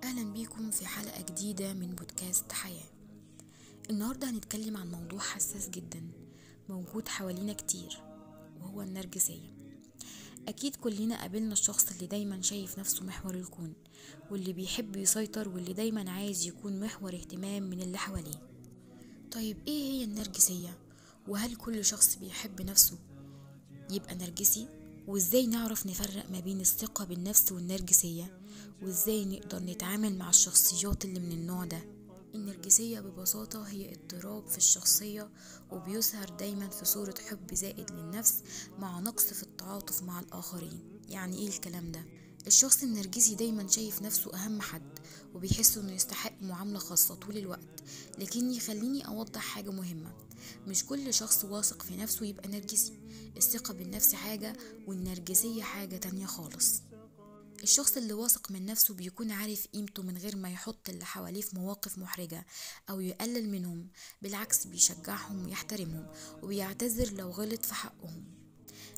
أهلا بيكم في حلقة جديدة من بودكاست حياة. النهاردة هنتكلم عن موضوع حساس جدا موجود حوالينا كتير، وهو النرجسية. أكيد كلنا قابلنا الشخص اللي دايما شايف نفسه محور الكون، واللي بيحب يسيطر، واللي دايما عايز يكون محور اهتمام من اللي حواليه. طيب ايه هي النرجسية؟ وهل كل شخص بيحب نفسه يبقى نرجسي؟ وازاي نعرف نفرق ما بين الثقة بالنفس والنرجسية؟ وازاي نقدر نتعامل مع الشخصيات اللي من النوع ده؟ النرجسية ببساطة هي اضطراب في الشخصية، وبيظهر دايما في صورة حب زائد للنفس مع نقص في التعاطف مع الآخرين. يعني ايه الكلام ده؟ الشخص النرجسي دايما شايف نفسه أهم حد، وبيحس انه يستحق معاملة خاصة طول الوقت. لكن يخليني أوضح حاجة مهمة، مش كل شخص واثق في نفسه يبقى نرجسي. الثقة بالنفس حاجة، والنرجسية حاجة تانية خالص. الشخص اللي واثق من نفسه بيكون عارف قيمته من غير ما يحط اللي حواليه في مواقف محرجة أو يقلل منهم، بالعكس بيشجعهم ويحترمهم وبيعتذر لو غلط في حقهم.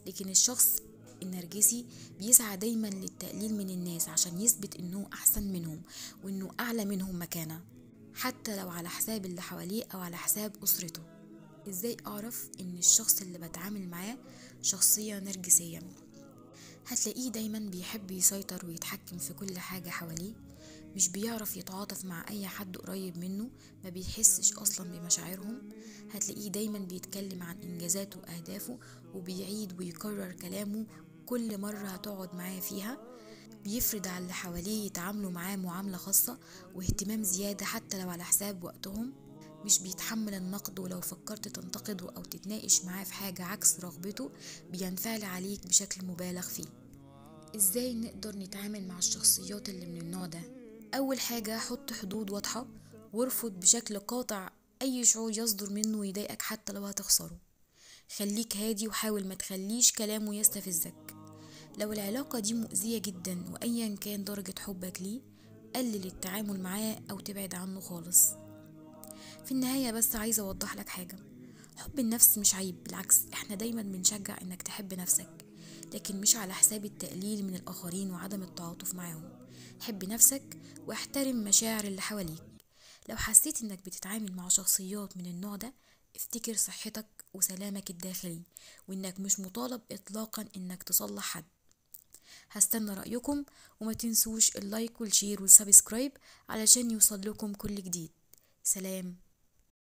لكن الشخص النرجسي بيسعى دايما للتقليل من الناس عشان يثبت انه احسن منهم وانه اعلى منهم مكانة، حتى لو على حساب اللي حواليه او على حساب اسرته. ازاي اعرف ان الشخص اللي بتعامل معاه شخصية نرجسية؟ هتلاقيه دايما بيحب يسيطر ويتحكم في كل حاجة حواليه، مش بيعرف يتعاطف مع اي حد قريب منه، ما بيحسش اصلا بمشاعرهم. هتلاقيه دايما بيتكلم عن انجازاته واهدافه، وبيعيد ويكرر كلامه كل مرة هتقعد معاه فيها. بيفرض على اللي حواليه يتعاملوا معاه معاملة خاصة واهتمام زيادة حتى لو على حساب وقتهم. مش بيتحمل النقد، ولو فكرت تنتقده أو تتناقش معاه في حاجة عكس رغبته بينفعل عليك بشكل مبالغ فيه. ازاي نقدر نتعامل مع الشخصيات اللي من النوع ده؟ أول حاجة، حط حدود واضحة وارفض بشكل قاطع أي شعور يصدر منه ويضايقك حتى لو هتخسره. خليك هادي وحاول ما تخليش كلامه يستفزك. لو العلاقة دي مؤذية جدا وأيا كان درجة حبك ليه، قلل التعامل معاه أو تبعد عنه خالص. في النهاية بس عايزة أوضح لك حاجة، حب النفس مش عيب، بالعكس احنا دايما بنشجع انك تحب نفسك، لكن مش على حساب التقليل من الآخرين وعدم التعاطف معاهم. حب نفسك واحترم مشاعر اللي حواليك. لو حسيت انك بتتعامل مع شخصيات من النوع ده، افتكر صحتك وسلامك الداخلي، وانك مش مطالب اطلاقا انك تصلح حد. هستنى رأيكم، وما تنسوش ال like وال share وال subscribe علشان يوصل لكم كل جديد. سلام.